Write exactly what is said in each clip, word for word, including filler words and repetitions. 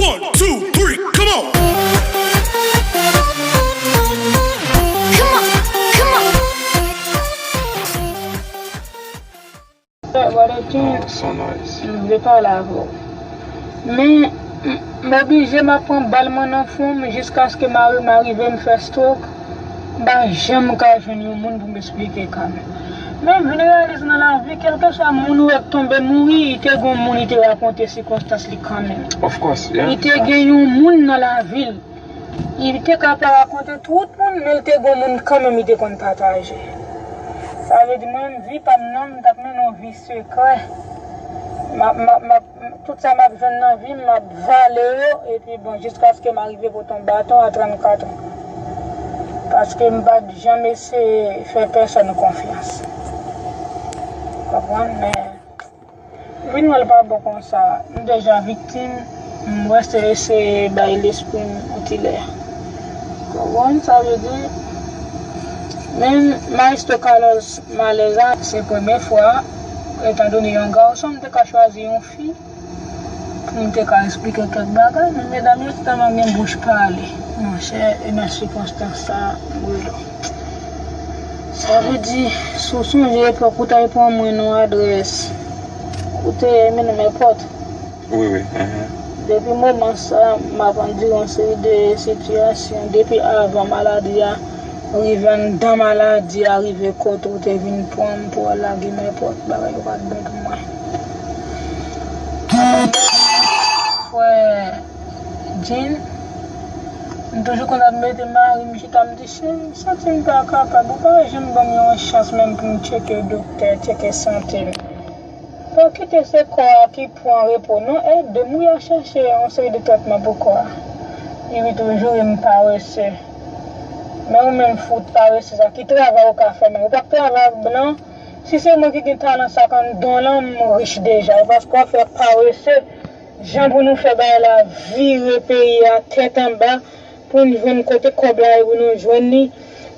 One, two, three, come on! Come on, come on. Brother King, Son nice. m vle pale avè w. Men, m oblije m ap pran bal mwen nan fwon m jiskaske mari m arive m fè stroke. M pa janm ka jwenn yon moun pou m esplike ka m. Men m vin reyalize nan lavi, kèlkeswa moun ou wè k tonbe mouri, li te gon moun li te rakonte sikonstans li kanmenm. Of course, yeah. Li te gen yon moun nan lavi l. Li te ka pa rakonte tout moun, men li te gon moun kanmenm li te konn pataje. Sa vle di mwen menm, vi pa m nan, m t ap mennen yon vi sekrè. M ap, m ap, m ap, tout sa m ap jwenn nan vi m, m ap vale yo, epi bon, jiskaske m arive pote yon baton a trannkat an. Paske m pa t janm eseye fè pèsòn konfyans. Konprann? Men, vin wè l pa bon konsa. M deja viktim, m wè se eseye bay lespri m yon ti lè. Konprann sa vle di? Men Maestro Carlos Maleza, se premye fwa, etandone yon gason, m te ka chwazi yon fi pou m te ka esplike kèk bagay, men medam yo tèlman gen bouch pale. Monchè, e nan sikonstans sa, m rele w. Sa vle di, si w sonje epòk ou t al pran mwen nan adrès, ou te mennen m epòt. Wi, wi. Mhm. Depi moman sa, m ap andire yon seri de sitiyasyon. Depi avan maladi a rive, anndan maladi a rive kote w te vin pran m pou al lage m epòt, bagay yo pa t bon pou mwen. Frè Jean, m toujou konn ap mete mari m chita, m di, cheri, m santi m pa kapab, ou pa janm ban m yon chans menm pou m tcheke doktè, tcheke sante m. Pa kite se kò a ki pran repo non, ede m wi a chèche yon seri de tretman pou kò a. Epi toujou e m parese. Men ou menm fout parese sa, ki travay ou ka fè menm? Ou p ap travay ak blan? Si se mwen ki gen talan sa k anndan w lan, m rich deja. E paske w ap fè parese, jan pou nou fè bagay la vire peyi a tèt anba, pou n jwenn kote kòb la ye pou nou jwenn li,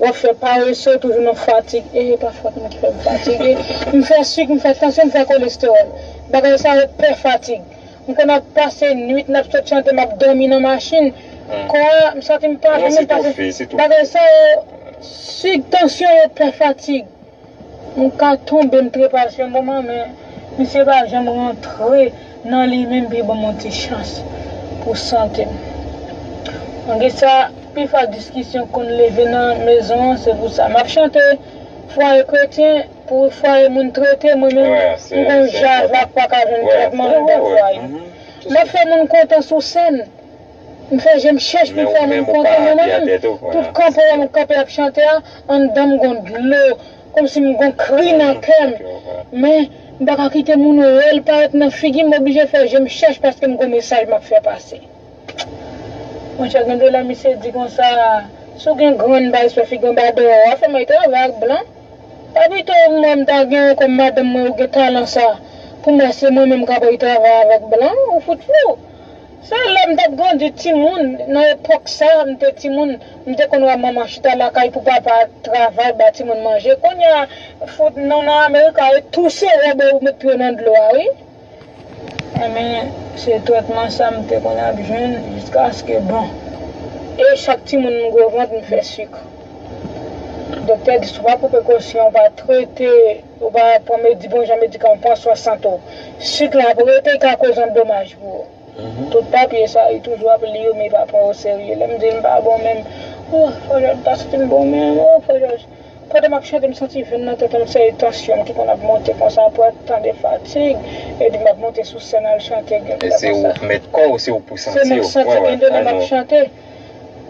w ap fè parese, w toujou nan fatig. E pa fòt mwen ki fè m fatige. M fè sik, m fè tansyon, m fè kolestewòl. Bagay sa yo pè fatig. M konn ap pase nwit, n ap sot chante, m ap dòmi nan machin. Kò a, m santi m pa vle menm pase. Bagay sa yo, sik, tansyon yo pè fatig. M ka tonbe, m trepe al sou yon moman, men misye pa janm rantre nan li menm pou l ban m yon ti chans pou sante m. Malgre sa, pifwa diskisyon konn leve nan mezon an, se pou sa. M ap chante fwaye kretyen pou fwaye moun trete, mwen menm, m gon java k pa ka jwenn trètman anndan fwaye. M ap fè moun kontan sou sèn. M fè je m chèch pou m fè moun kontan, men mwen menm, tout kanpe a m kanpe ap chante a, anndan m gon dlo, kòmsi m gon kri nan kè m. Men, m pa ka kite moun wè l parèt nan figi m, m oblije fè je m chèch paske m gon mesaj m ap fè pase. Monchè, gen de lè misye di konsa, si w gen grenn bay sou figi w anba dèyè w, a fè m al travay ak blan. Pa pito mwen m ta gen yon kòm madanm mwen ou gen talan sa. Pou mwen se mwen menm k ap al travay avèk blan, ou fout fou. Se lè m t ap grandi timoun, nan epòk sa, m te timoun, m te konn wè manman chita lakay pou papa travay ba timoun manje. Kounye a, fout nou nan Amerik a, e tou se wòb ou met pye w nan dlo a, wi. Enben, se trètman sa m te konn ap jwenn jiskaske, bon. E chak timoun m gwo vant, m fè sik. Doktè di, si w pa pran prekosyon, w pa trete, ou pa pran medi-, bon jan medikaman, pran swen sante w, sik la ap rete, li ka koz yon domaj pou ou. Tout papye sa, li toujou ap li yo, men li pa pran yo serye. Lè m di l m pa bon menm, oh, Frè Jòj, m pa santi m bon menm, oh, Frè Jòj. Pandan m ap chante, m santi venn nan tèt mwen, se tansyon m ki konn ap monte konsa, apre tan de fatig, epi m ap monte sou sèn al chante, gen de lè konsa. E se ou k mèt kò w, se ou pou santi w. Se mwen k santi, gen de lè m ap chante.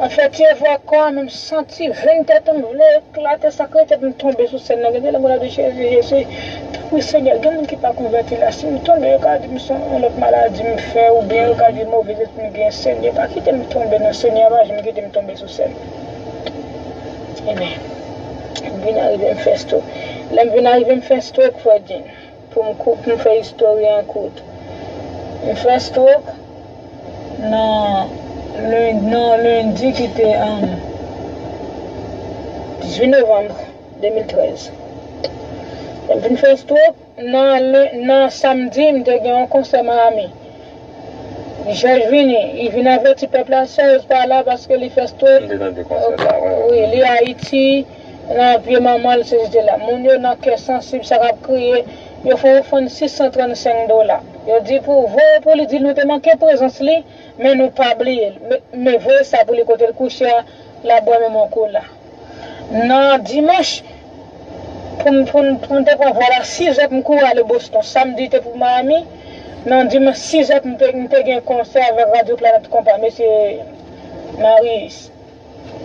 M ap fè ti efò ak kò a, men m santi venn tèt mwen vle eklate, sakre tèt m tonbe sou sèn nan. Gen de lè m ap di, Jezi, Jezi, tanpri Senyè, gen moun ki pa konvèti la, si m tonbe, yo ka di m se yon lòt maladi m fè, oubyen yo ka di move lespri m gen, Senyè, pa kite m tonbe non, Senyè, pa janm kite m tonbe sou sèn. Enben, m vin arive m fè stroke. Lè m vin arive m fè stroke, Frè Jean, pou m kou-, pou m fè istòri an kout. M fè stroke nan len-, nan lendi ki te, um, dizuit novanm de mil trèz. Lè m vin fè stroke, nan len-, nan samdi, m te gen yon konsè Miami. Jòj vini, li vin avèti pèp la, Serge pa la paske li fè stroke. M te tande konsèy la, wi, wi, li Ayiti, nan pye manman l, se jete la. Moun yo nan kè sansib, sa k ap kriye, yo fè yon ofrann sis san trannsenk dola. Yo di pou voye pou li, di nou te manke prezans li, men nou pa bliye l. Men, men voye sa pou li kote l kouche a, l ap bwè menm yon koula. Nan dimanch, pou m, pou m, pou m te pran vòl a sizè pou m kouri ale Boston. Samdi te pou Miami. Nan dimanch, sizè pou m te, m te gen konsè avèk Radyo Planèt Konpa, mesye Marius.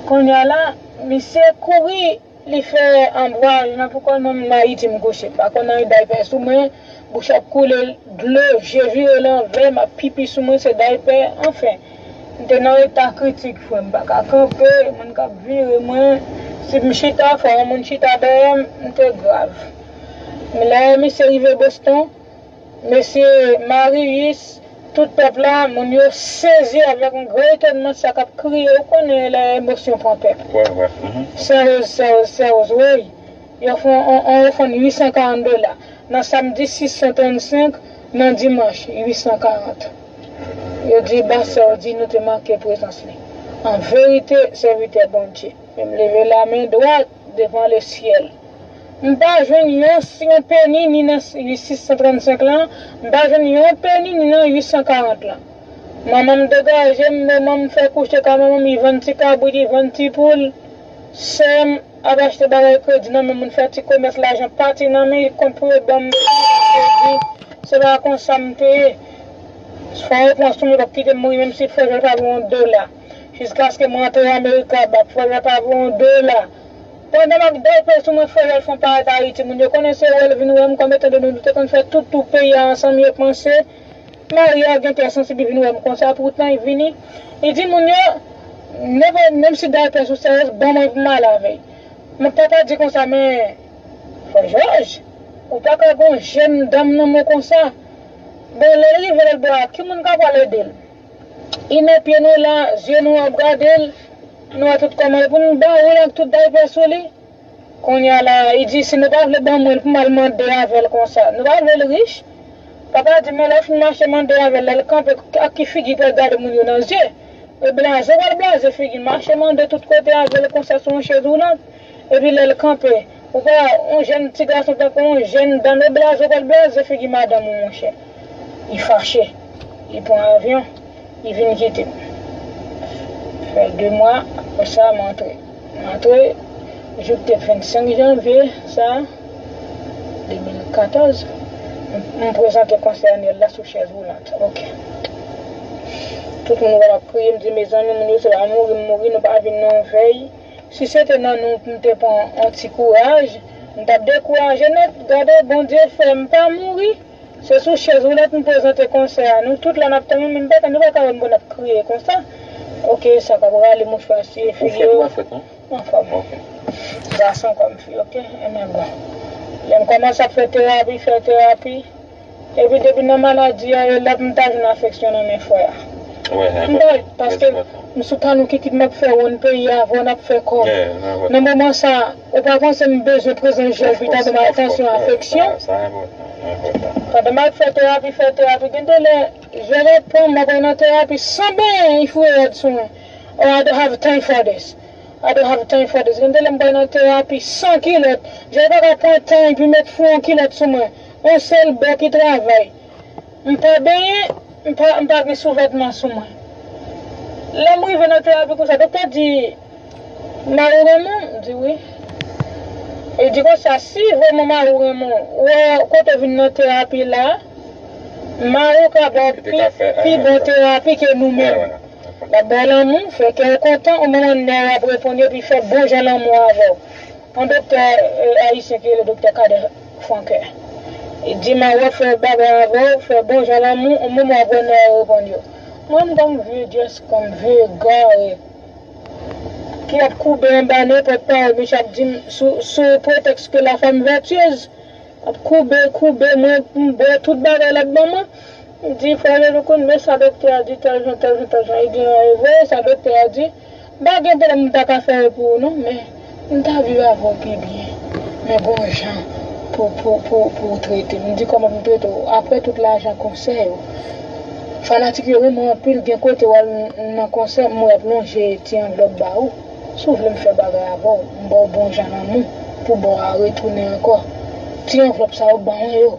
Kounye a la, misye kouri, li fè anbwaj nan pou kò l, mwen menm Ayiti m kouche. M pa konn anyen, daypè sou mwen, bouch ap koule dlo, je vire lanvè, m ap pipi sou mwen, se daypè, anfen. M te nan eta kritik, frè m, m pa ka kanpe, moun k ap vire mwen. Si m chita, fò yon moun chita dèyè m, m te grav. Men lè misye rive Boston, mesye Marius, tout pèp la, moun yo sezi avèk yon gran etònman, sa k ap kriye, ou konnen lè emosyon pran pèp. Wè, wè. Mhm. Serge, Serge, Serge, wi. Yo fè yon, yon, yon ofrann uit san karant dola. Nan samdi, sis san trannsenk, nan dimanch, uit san karant. Yo di, ba Serge, di nou te manke prezans li. An verite, sèvitè Bondye, men m leve lamen dwat devan lesyèl. M pa jwenn yon, yon peni ni nan sis san trannsenk lan, m pa jwenn yon peni ni nan uit san karant lan. Manman m degaje m, manman m fè kouche ka manman m, li vann ti kabrit, li vann ti poul. Sè m ap achte bagay kredi nan men moun, fè ti komès, lajan pati nan men, li kont pou yo ban m kredi. Se pa konsa m te ye. Fò yo pran sou mwen, yo p ap kite m mouri, menm si frè Jòj pa voye yon dola. Jiskaske mwen antre Amerika, ba frè Jòj pa voye yon dola. Pandan m ap dèype sou mwen, frè Jòj fè yon parèt Ayiti. Moun yo konnen se wè l vin wè m, kòm etan done nou te konn fè tout tou peyi a ansanm, yo panse Maria gen kè sansib, li vin wè m konsa, poutan li vini. Li di moun yo, nenpòt, menm si daypè sou sèyès, ban mwen pou m ale avè l. Men papa di konsa, men, frè Jòj, ou pa ka gon jèn dam nan men konsa. Bon, lè l rive lòt bò a, ki moun k ap pral ede l? Li nan pye nou la, zye nou ap gade l, nou wè tout kòman l, pou nou ba ou l ak tout daypè sou li. Kounye a la, li di, si nou pa vle ban mwen l pou m al mande avè l konsa, nou pa vle l rich? Papa di, men lè w fin mache mande avè l, lè l kanpe, ak ki figi pou l gade moun yo nan zye? E blaze, w pral blaze figi l, mache mande tout kote avè l konsa sou yon chèz woulant. Epi lè l kanpe, ou pa, yon jèn ti gason tankou yon jèn dam, e blaze, w pral blaze figi madanm ou, monchè. Li fache. Li pran avyon. Li vin kite m. Fè de mwa, apre sa, m antre. M antre, jou k te vennsenk janvye, sa, de mil katòz, m, m prezante konsè anyèl la sou chèz woulant. Ok. Tout moun wè m ap kriye, m di, mezanmi, moun yo se pa mouri m mouri, nou pa vin nan yon vèy. Si se te nan nou pou m te pran yon ti kouraj, m t ap dekouraje nèt. Gade, Bondye fè m pa mouri. Se sou chèz woulant m prezante konsè a. Nou tout la n ap tann, men m pa, nou pa ka wè m pou n ap kriye konsa. Ok, sa k ap rale mouchwa siye figi yo. Ou fèt, ou pa fèt, non? Anfòm. Ok. Gason kòm fi, ok? Ebyen bon. Lè m kòmanse ap fè terapi, fè terapi. Epi depi nan maladi a, e la pou m ta jwenn afeksyon nan men frè a. M bay, paske m sou tanou kikit m ap fè wonn peyi a, avè w n ap fè kòb. Nan moman sa, ou pa panse m bezwen prezans Jòj pou ta ban m atansyon, afeksyon? Pandan m ap fè terapi, fè terapi, gen de lè, Jòj ap pran m, m ap nan terapi san benyen, li foure rad sou mwen. Oh, I don't have time for this. I don't have time for this. Gen de lè m pral nan terapi san kilòt. Jòj pa ka pran tan epi met fou yon kilòt sou mwen. Yon sèl bò ki travay. M pa benyen, m pa, m pa gen souvètman sou mwen. Lè m rive nan terapi konsa, doktè di, mari w renmen w? M di wi. Li di konsa, si vrèman mari w renmen w, wè kote w vin nan terapi la, mari w ka ba w pi, pi bon terapi ke nou menm. L ap ba w lanmou, fè kè w kontan, yon manman nèg ap reponn yo, epi fè bon jan lanmou avè w. Yon doktè, eh, ayisyen ki rele doktè Kadè Frankè. Li di, mari w ap fè bagay avè w, fè bon jan lanmou, yon manman ap wè nèg yo reponn yo. Mwen, m kòm vye dyès, kòm vye gare, ki ap koube anba nenpòt pawòl misye ap di m sou, sou pretèks ke la femme vertueuse. Ap koube, koube mwen, m bwè tout bagay l ap ban mwen. M di, frè Jean-Louis, men sa doktè a di, tèl jan, tèl jan, tèl jan. Li di, e vre, sa doktè a di. M pa gen pwoblèm, m ta ka fè yo pou ou, non, men m ta viv avè w pi byen. Men gon jan pou, pou, pou, pou w trete m. M di, kòman pou m trete w? Apre tout lajan konsèy ou, Fanatik yo renmen anpil, gen kote w al nan konsè, m wè y ap lonje ti anvlòp ba ou. Si w vle m fè bagay avè w, m ba w bon jan lanmou pou ba w a retounen ankò. Ti anvlòp sa yo ban mwen yo.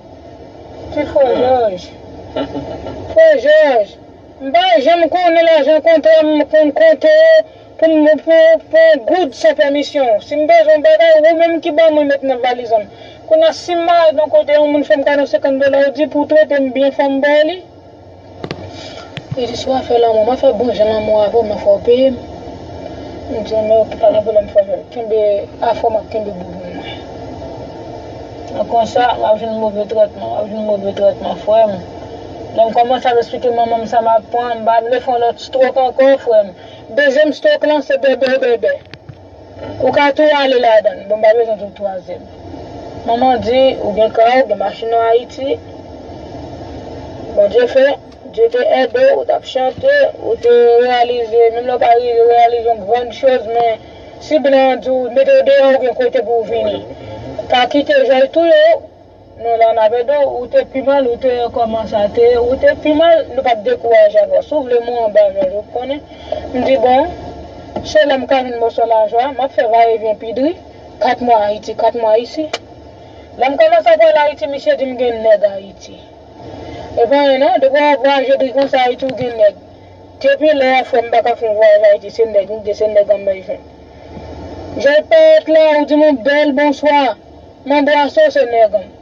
Ti frè Jòj. Frè Jòj, m pa janm konnen lajan kontrè m konn konte pou m pou pou yon goud san pèmisyon w. Si m bezwen yon bagay, ou menm ki ban mwen met nan valiz an. Kounye a si m al nan kote yon moun fè m kado senkant dola, ou di pou w trete m byen fò m ba w li. Li di si w a fè lanmou, m a fè bon jan lanmou avè w, men fò w peye m. M di men oke, pa gen pwoblèm, frè Jòj. Kenbe afè w, m ap kenbe boubou mwen. Nan konsa, m ap jwenn move trètman, m ap jwenn move trètman, frè m. Lè m kòmanse ap esplike manman m sa m ap pran, m pa vle fè yon lòt stroke ankò, frè m. Dezyèm stroke lan, se bèbè, bèbè. Ou ka tou ale ladan l. Bon, m pa bezwen tou twazyèm. Manman di, ou gen kay, ou gen machin an Ayiti. Bondye fè, Dye te ede w, ou t ap chante, ou te reyalize, menm lè w pa rive reyalize yon grann choz, men si blan an di w mete w deyò, ou gen kote pou w vini. Pa kite Jòj touye w. Non, la n ap ede w, ou te pi mal, ou te kòmanse a te, ou te pi mal, nou p ap dekouraje avè w. Si w vle mwen anba Jòj, ou konnen. M di bon, se lè m ka jwenn mòso lajan, m ap fè vayevyen pi dri, kat mwa Ayiti, kat mwa isi. Lè m kòmanse ap al Ayiti, misye di m gen nèg Ayiti. E pa anyen non, depi w ap vwayaje dri konsa Ayiti, ou gen nèg. Depi lè a, frè m, m pa ka fè yon vwayaj Ayiti, se nèg m gen, se nèg an m bezwen. Jòj parèt la, ou di m yon bèl bonswa. M anbrase w, se nèg an m.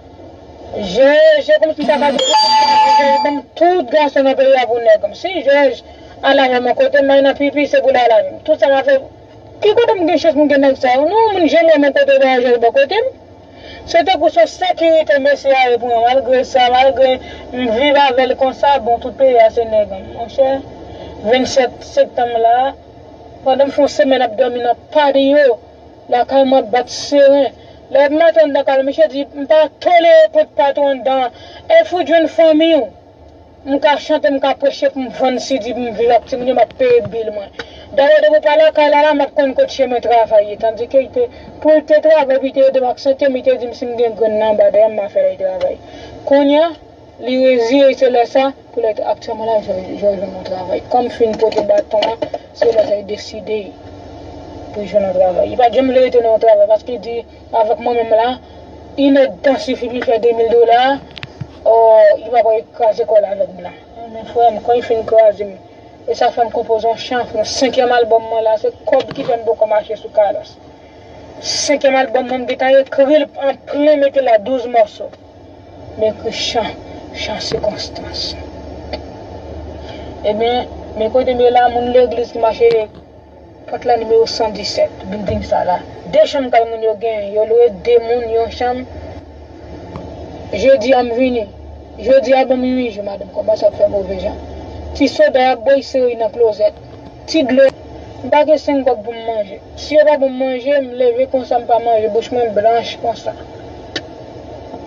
Je, se kòmsi m ta ka di, Jòj ban m tout gason nan peyi a pou nèg an m. Si Jòj al avè m yon kote, m al nan pipi, se pou l al avè m. Tout sa m ap fè, ki kote m gen chans pou m gen nèg sa yo? Non, moun janm wè m yon kote, pa Jòj bò kote m. Se tankou se yon sekirite mesye a ye pou mwen. Malgre sa, malgre m viv avè l konsa, bon, tout peyi a se nèg an m. Monchè, vennsèt septanm la, pandan m fè yon semèn ap dòmi nan patio, lakay mwen ap bat seren. Lè m antre anndan kay la, misye di, m pa tolere kont patwon anndan an. E fout jwenn fanmi w. M ka chante, m ka preche pou m vann sidi, pou m viv ak timoun yo, m ap peye bil mwen. Dayè, depi w pa lakay la, la, m ap konn kot chemen travay ye. Tandike, li te, pou l te travay, pou li te ede m ak sante m, li te di m si m gen grenn nan anba dèyè m, m a fè l al travay. Kounye a, li reziye, se lè sa, pou lè aktyèlman la, Jòj, Jòj jwenn yon travay. Kòm fin pote baton an, se lè sa, li deside pou l jwenn yon travay. Li pa t janm vle rete nan yon travay, paske li di, avèk mwen menm la, inèdtan sifi pou l fè de mil dola, o, li pa pral kraze kò l avèk m la. Men frè m, kan li fin kraze m, e sa fè m konpoze yon chan, yon senkyèm albòm mwen la, se kòb ki fè m poko mache sou kalòs. Senkyèm albòm mwen, m gentan ekri l an plen, mete la douz mòso. M ekri chan, chan sikonstans. Ebyen, men kote m ye la, moun legliz ki mache Pòt la nimewo san disèt, bilding sa la. De chanm kay moun yo genyen, yo lwe de moun yon chanm. Jodi a m vini. Jodi a ban m uit jou, madanm kòmanse ap fè move jan. Ti soda y ap bwè, y sere nan klozèt. Ti dlo, m pa gen senk kòb pou m manje. Si yo pa ban m manje, m leve konsa, m pa manje, bouch mwen blanch konsa.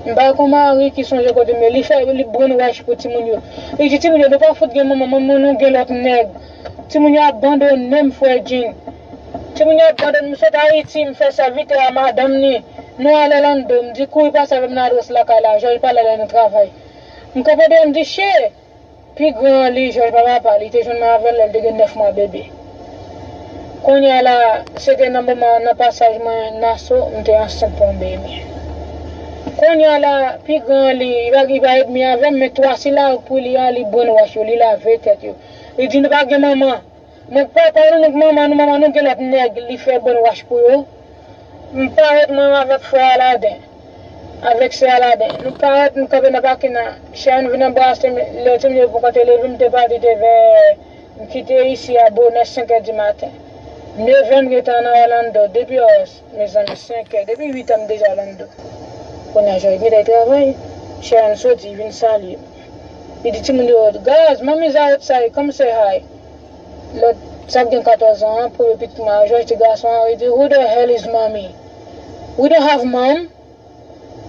M pa kon mari ki sonje kote m ye. Li fè, li brainwash pou timoun yo. Li di timoun yo, nou pa fout gen manman, manman nou gen lòt nèg. Timoun yo abandone m, frè Jean. Timoun yo abandone m, m sot Ayiti, m fè sèvitè a madanm ni. Nou al Orlando, m di kouri pase avè m nan adrès lakay la, Jòj pa la, l al nan travay. M kanpe deyò, m di, che! Pi gran an li, Jòj pa papa, li te jwenn mwen avè l lè l te gen nèf mwa bebe. Kounye a la, se te nan moman nan pasaj mwen Naso, m te ansent pou yon bebe. Kounye a la, pi gran an li, li pa, li pa edmi avè m, men twa sila pou li a, li brainwash yo, li lave tèt yo. Li di nou pa gen manman. Nèg papa nou, nèg manman nou, manman nou gen lòt nèg, li fè brainwash pou yo. M parèt mwen avèk frè Aladen, avèk sè Aladen. Nou parèt, nou kanpe nan pakin nan. Sharon vin anbrase m, lè timoun yo poko te leve, m te pati te vè, m kite isi a bonè senk è di maten. Neve m gentan nan Orlando, depi ors, mezanmi, senk è, depi uit è m deja Orlando. Kounye a Jòj gentan travay, Sharon soti, vin salye m. Li di timoun yo, guys, mommy's outside, come say hi. Lòt, sa gen katòz an an, premye pitit mwen an, Jòj ti gason an, li di, who the hell is mommy? We don't have mom.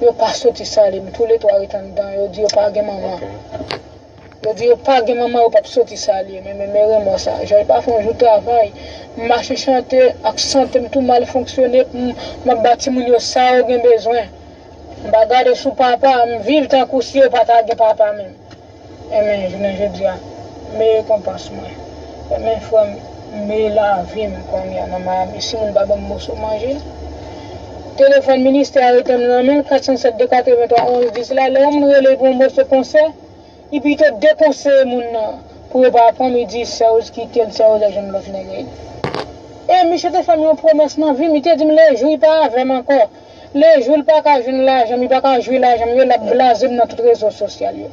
Yo pa soti salye m, toulètwa ret anndan, yo di yo pa gen manman. Yo di yo pa gen manman, yo p ap soti salye m, men, men, men renmò sa. Jòj pa fè yon jou travay, m mache chante ak sante m tou mal fonksyone, m, m ap ba timoun yo sa yo gen bezwen. M pa gade sou papa, m viv tankou si yo pa ta gen papa menm. Enben, jounen jodi a, Men rekonpans mwen. Men frè m, men lavi m kounye a nan Miami. Si moun pa ban m moso manje, telefòn ministè a rete m nan men l, kat san sèt de katrevenntwa onz dis la, lè yon moun rele pou yon moso konsè, li pito dekonseye moun nan pou yo pa pran m, li di Serge kite l, Serge al jwenn lòt nèg. E misye te fè m yon pwomès nan vi m, li te di m le jou li pa avè m ankò, le jou l pa ka jwenn lajan m, li pa ka jwi lajan m yo, l ap blaze m nan tout rezo sosyal yo.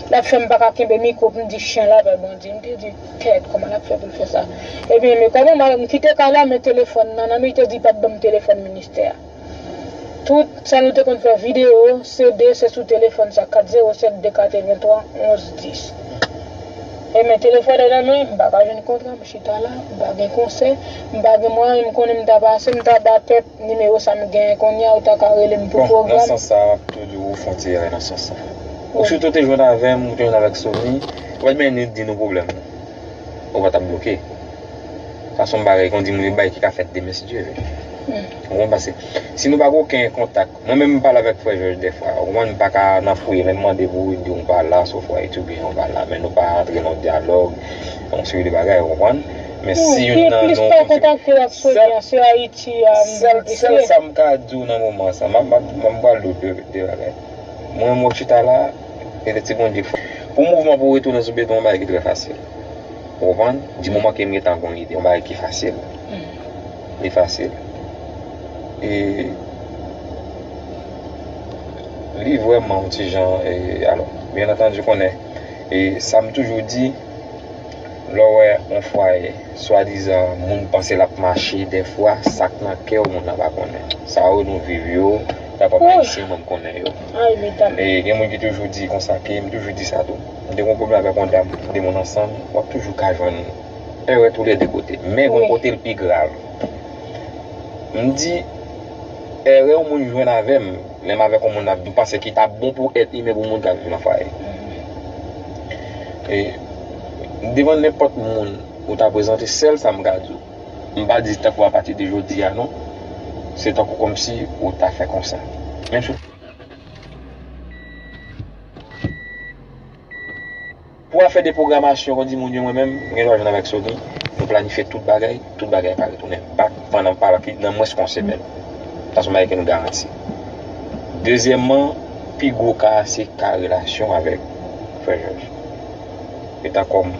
L ap fè m pa ka kenbe mikwo pou m di chen lapè Bondye. M te di, kèt, kòman l ap fè pou l fè sa? Ebyen, men kòman m kite kay la, men telefòn nan nan men, li te di li p ap ban m telefòn ministè a. Tout sa nou te konn fè videyo, C D, se sou telefòn sa, kat zewo sèt de katrevenntwa onz dis. E men telefòn nan nan men, m pa ka jwenn kontra, m chita la, m pa gen konsè, m pa gen mwayen, m konnen m ta pase, m ta ba pèp nimewo sa m genyen kounye a, ou ta ka rele m pou pwogram. Bon, nan sans sa, m ap tou di w ou fè yon ti erè nan sans sa. Ou sitou te jwenn avè m, ou te jwenn avèk Sony, ou pa t menm di nou pwoblèm nou. Ou pa t ap bloke. Sa se yon bagay, kon di moun, yon bagay ki ka fèt demen, si Dye vle. Ou konprann? Paske si nou pa gen okenn kontak, mwen menm m pale avèk frè Jòj dèfwa, ou konprann, m pa ka nan fouye, lè m mande pou ou, li di w pa la, sofwa etidyan ou pa la, men nou pa antre nan dyalòg, yon seri de bagay, ou konprann? Men si youn nan nou kontakte avèk Sony an, se Ayiti, sèl, sèl sa m ka di w nan moman sa, m ap, m ap, m ap pral di w de, de bagay. Mwen, m ap chita la, e de ti Bondye fè. Pou mouvman pou retounen sou beton, yon bagay ki trè fasil. Ou konprann? Di moman ke m gentan gen yon ide, yon bagay ki fasil. Li fasil. E li vrèman yon ti jan, e, alò, byen antandi, ou konnen, e sa m toujou di, lè w wè yon fwaye, swadizan, moun panse l ap mache, dèfwa, sa k nan kè w, moun nan pa konnen. Sa yo nou viv yo, nan pèp ayisyen, mwen m konnen yo. E gen moun ki toujou di konsa, ke m toujou di sa tou. M te gen yon pwoblèm avèk yon dam, de moun ansanm, w ap toujou ka jwenn erè toulède kote. Men gen yon kote l pi grav. M di, erè yon moun jwenn avè m, lè m avèk yon moun, m panse ki t ap bon pou èt imen pou moun k ap viv nan fwaye. E, devan nenpòt moun ou ta prezante, sèl sa m ka di w, m pa di tankou apati de jodi a non, se tankou kòmsi ou ta fè konsa. Menm si Pou afè de pwogramasyon, kon di moun yo, mwen menm, m gen dwa jwenn avèk Sony, nou planifye tout bagay, tout bagay pa retounen bak pandan pa nan mwens ke yon semèn. Sa se yon bagay ke nou garanti. Dezyèmman, pi gwo ka a se ka relasyon avèk frè Jòj. Etan kòm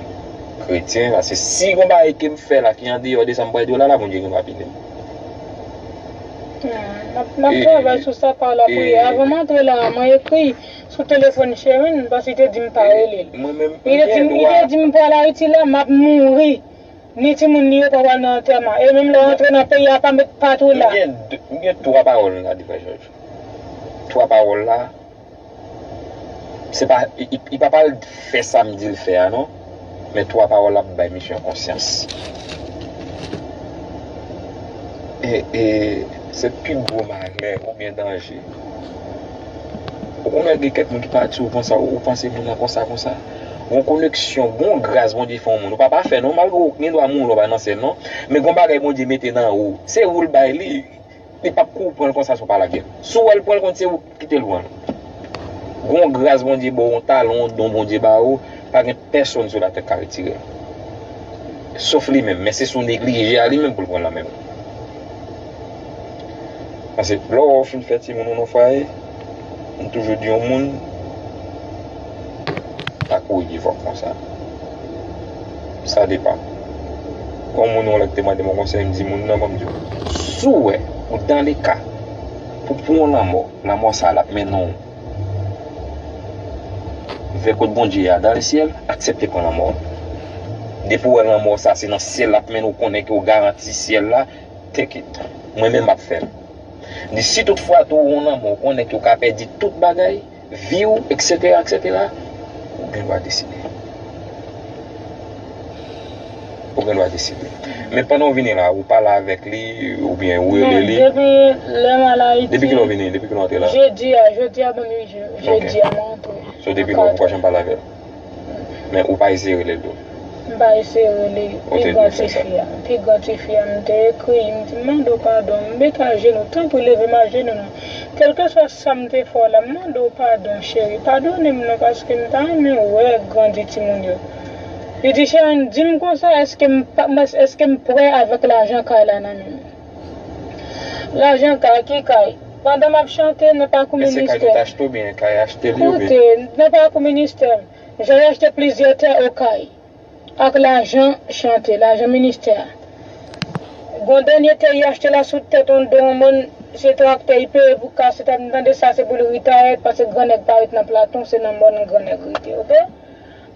kretyen, paske si gen yon bagay ke m fè la ki andeyò de sa m pral di w la, la Bondye gen dwa pini m. Hmm, m ap, m ap travay sou sa pa lapriyè. Avan m antre la, mwen ekri sou telefòn Sherine, paske li te di m pa rele l. Li te di m, li te di m pral Ayiti la, m ap mouri. Ni timoun li yo pa pral nan antèman. E menm lè w antre nan peyi a, pa met pa tou la. M gen de, m gen twa pawòl m ka di frè Jòj. Twa pawòl la, se pa, li, li, li pa pral fè sa m di l fè a non. Men twa pawòl la ap bay misye yon konsyans. E, e, se pi gwo malè oubyen danje. Ou konnen gen kèk moun ki pati, ou panse, ou panse moun nan konsa, konsa. Gon koneksyon, gon gras Bondye fè yon moun. Ou pa pafè non, malgre ou gen dwa mouri lè w pa nan syèl non. Men gon bagay Bondye mete nan ou. Se ou l bay li. Li p ap kou pran l konsa si w pa lage l. Si w wè l pran l konn se ou ki kite l pran l. Gon gras Bondye ba w, yon talan, yon don Bondye ba ou, pa gen pèsonn sou latè k ka retire l. Sof li menm, men se si w neglije a li menm pou l pran l nan men w. Paske lè w wè w fin fè timoun ou nan fwaye, m toujou di yon moun pa kouri pi fò konsa. Sa depann. Gon moun yon lè ki te mande m yon konsèy, m di moun nan, ban m di w, si w wè ou dans le cas pou, pou yon lanmò, lanmò sa l ap mennen w vè kot Bondye a, dans le ciel, aksepte pran lanmò. Depi w wè lanmò sa se nan syèl l ap mennen w, konnen ke w garanti syèl la, take it. Mwen menm m ap fè l. M di si tout fwa tou ou yon lanmò, ou konnen ke w ka pèdi tout bagay, vi w, etsetera, etsetera, ou gen dwa deside. Ou gen dwa deside. Men pandan w vini la, ou pale avèk li, oubyen ou rele li? Non, depi lè m al Ayiti. Depi kilè w vini? Depi kilè w antre la? Jedi a, jedi a ban m uit jou. Jedi a m antre. So depi lè ou pa janm pale avè l? Men ou pa eseye rele l tou? M pa eseye rele l. Pi gran tifi a, pi gran tifi a, m te ekri, m di, m mande w padon, m met ajenou, tanpri leve m ajenou non. Kèlkeswa sa m te fè w la, m mande w padon, cheri. Padone m non, paske m ta renmen wè grandi timoun yo. Li di, Sharon, di m konsa, èske m pa, m, èske m prè avèk lajan kay la nan men m? Lajan kay, ki kay? Pandan m ap chante nan pakou ministè. E se kay nou t achte oubyen kay achte li oubyen? Koute, nan pakou ministè, Jòj achte plizyè tè Okay ak lajan chante, lajan ministè a. Gon dènye tè li achte la sou tèt yon do yon mòn, se traktè li peye pou kase tèt, m tande sa se pou l retire, paske gran nèg pa ret nan Platon, se nan mòn gran nèg rete, oke?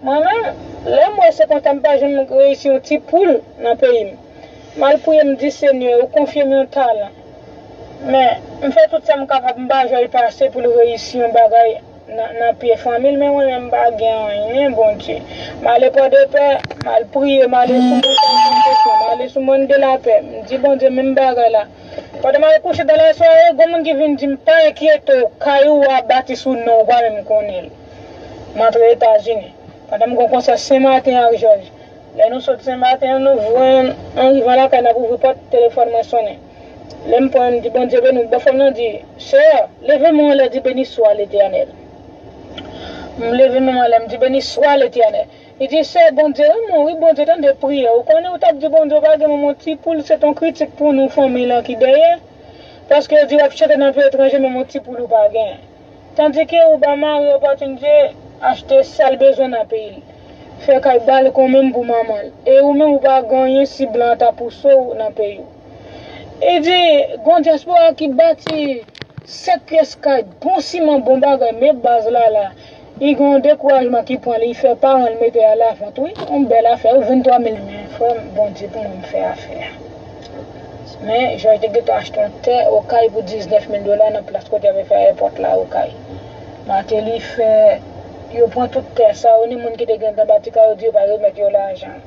Mwen menm, lè m wè se konsa m pa janm reyisi yon ti poul nan peyi m. M al priye, m di, Senyè, ou konfye m yon talan. Men, m fè tout sa m kapab, m pa jwenn pase pou l reyisi yon bagay nan, nan pye fanmi l, men mwen menm m pa gen anyen, Bondye. M ale Pòdepè, m al priye, m ale sou Montay Santosyon, m ale sou Mòn de Lapè. M di Bondye, menm bagay la. Pandan m al kouche dan lasware, gon moun ki vin di m, pa enkyete w, kay ou a bati sou non w, ou pa menm konnen l. M antre Etazini. Pandan m gen yon konsè Senmaten ak Jòj. Lè nou sot Senmaten an, nou jwenn an rivan lakay n ap ouvri pòt, telefòn mwen sonnen. Lè m pran, m di, Bondye beni w. Bòfrè m nan di, Sè, leve men w anlè, di, Beni swa Letènèl. M leve men m anlè, m di, Beni swa Letènèl. Li di, Sè, Bondye renmen w, wi, Bondye tande priyè w. Ou konnen ou t ap di Bondye ou pa gen manman ti poul, se t on kritik pou nou fanmiy lan ki dèyè. Paske yo di w ap chante nan peyi etranje, menm yon ti poul ou pa gen. Tandike ou ba mari opòtinite achte sa l bezwen nan peyi l. Fè kay balkon menm pou manman l. E ou menm ou pa gen anyen si blan an ta pouse w nan peyi w. E di, gon dyaspora ki bati sèt pyès kay, bon siman, bon bagay, men baz la la. Li gen yon dekourajman ki pran li, li fè paran l mete a lavant, wi. Yon bèl afè, wi, venntwa mil, men frè m, Bondye pou mwen m fè afè a. Men, Jòj te gentan achte yon tè Okay pou diznèf mil dola nan plas kote y ap fè ayewopò la Okay. Mateli fè, yo pran tout tè sa yo, ni moun ki te gentan bati kay yo di yo pa remèt yo lajan.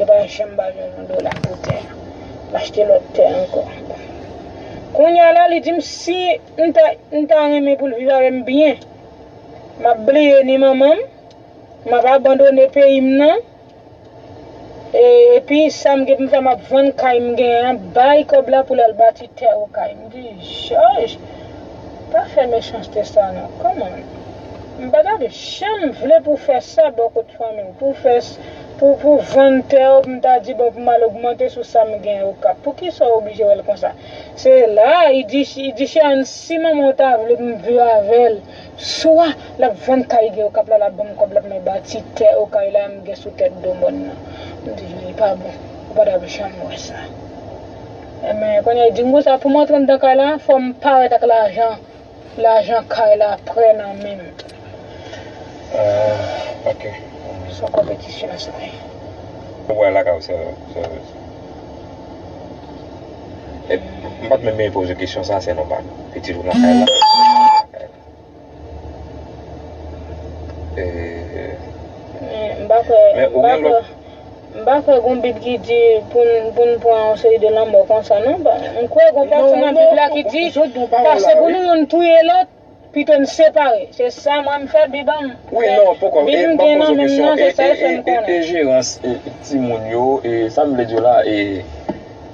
Yo pa janm ba l yon dola pou tè a. L achte lòt tè ankò. Kounye a la, li di m si m ta, m ta renmen pou l viv avè m byen, m ap bliye ni manman m, m ap abandone peyi m nan. E, epi sa m gen pou m fè, m ap vann kay m genyen an, bay kòb la pou l al bati tè Okay. M di, Jòj, pa fè mechanste sa non. Kòman? M pa t ap janm vle pou w fè sa bò kot fanmi w, pou w fè s-, pou, pou w vann tè w, pou m ta di, bon, pou m al ogmante sou sa m genyen Okap. Poukisa w oblije wè l konsa? Se la, li di, li di, Sharon, si manman w ta vle pou m viv avè l, swa l ap vann kay gen Okap la, l ap ban m kòb la pou mwen bati tè Okay la m gen sou tèt do mòn nan. M di, li pa bon. Ou pa t ap janm wè sa. Enben, kounye a, li di m konsa, pou m antre anndan kay la, fò m parèt ak lajan, lajan kay la prè nan men m. Ah, ok. Se yon konpetisyon sa ye. Ou wè lakay ou, se, se, e, m pa t menm bezwen poze kesyon sa, se nòmal. Pitit ou nan kay la. E, men m pa kwè, men m ou pa gen kwè, lòt m pa kwè gon Bib ki di pou n, pou n pran yon seri de lanmò konsa, non. M kwè gon pati nan Bib la ki di, pase pou nou youn touye lòt, pito n separe. Se sa mwen m fè Bib an m. Wi, men non, poko, Bib e, m m ap gen poze nan men m kesyon, nan, se e, sa e, l fè m e, e, konnen. E jerans, e, timoun yo, e, sa m vle di w la, e,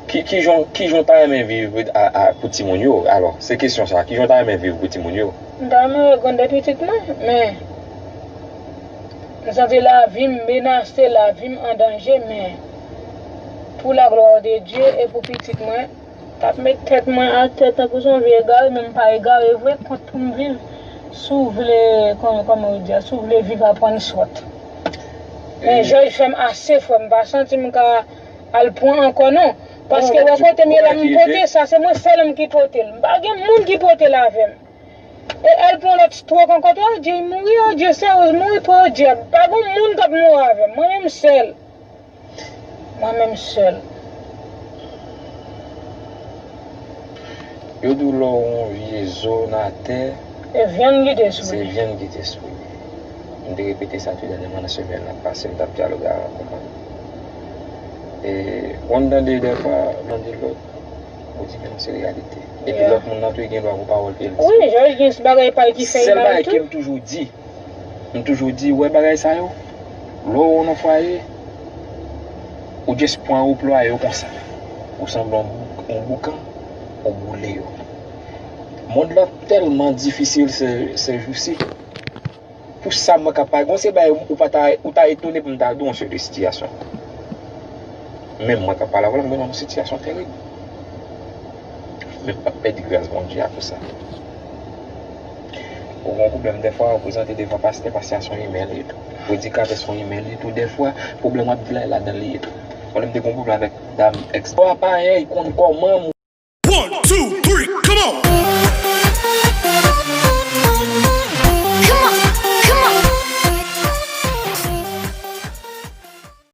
ki, ki jan, ki jan w ta renmen viv a, a, pou timoun yo? Alò, se kesyon sa, ki jan w ta renmen viv pou timoun yo? M ta renmen wè grandè pitit mwen, men m santi lavi m menase, lavi m an danje, men pou la glwa de Dye e pou pitit mwen, t ap met tèt mwen atè tankou se yon vye egare, men m pa egare vre, kont pou m viv. Si w vle, kòman, kòman yo di a, si w vle viv, aprann sòt. Men Jòj fè m ase, frè m, m pa santi m ka al pran ankò, non. Paske wè kote m ye la, m pote sa, se mwen sèl m ki pote l. M pa gen moun ki pote l avè m. E al pran lòt twòk ankò, twòk, Dye mouri, o Dye, seryoz, mouri pou Dye. Pa gen moun k ap mouri avè m, mwen menm sèl. Mwen menm sèl. Yo di w lè w yon vye zo nan atè, e vyann ki te sou li. Se vyann ki te sou li. M te repete sa tou dènyèman nan semèn nan pase, m t ap dyaloge avèk yon moun. E, w konn tande dèfwa, m tande lòt, ou di, men se reyalite. Epi lòt moun nan tou, li gen dwa gon pawòl ke l di. Wi, Jòj gen bagay pa l ki fè l mal tou. Sèl bagay ke m toujou di, M toujou di, ou wè bagay sa yo, lè w nan fwaye, ou just pran, ou plwaye yo konsa. Ou sanble yon bou-, yon boukan, ou boule yo. Mond lan tèlman difisil se, se jousi. Pou sa mwen ka pale, gon se bay ou pa ta, ou ta etone pou m ta di w yon seri de sitiyasyon. Men mwen ka pale avè w la, m gen yon sitiyasyon terib. Men m p ap pèdi gras Bondye a pou sa. Ou gen yon pwoblèm dèfwa, ou prezante devan pastè, pastè a se yon imè li ye tou. Predikatè se yon imè li ye tou dèfwa, pwoblèm w ap di la, e ladan li ye tou. Mwen menm te gen yon pwoblèm avèk dam ex. Pwa payen, li konn kòman. One, two, three, come on!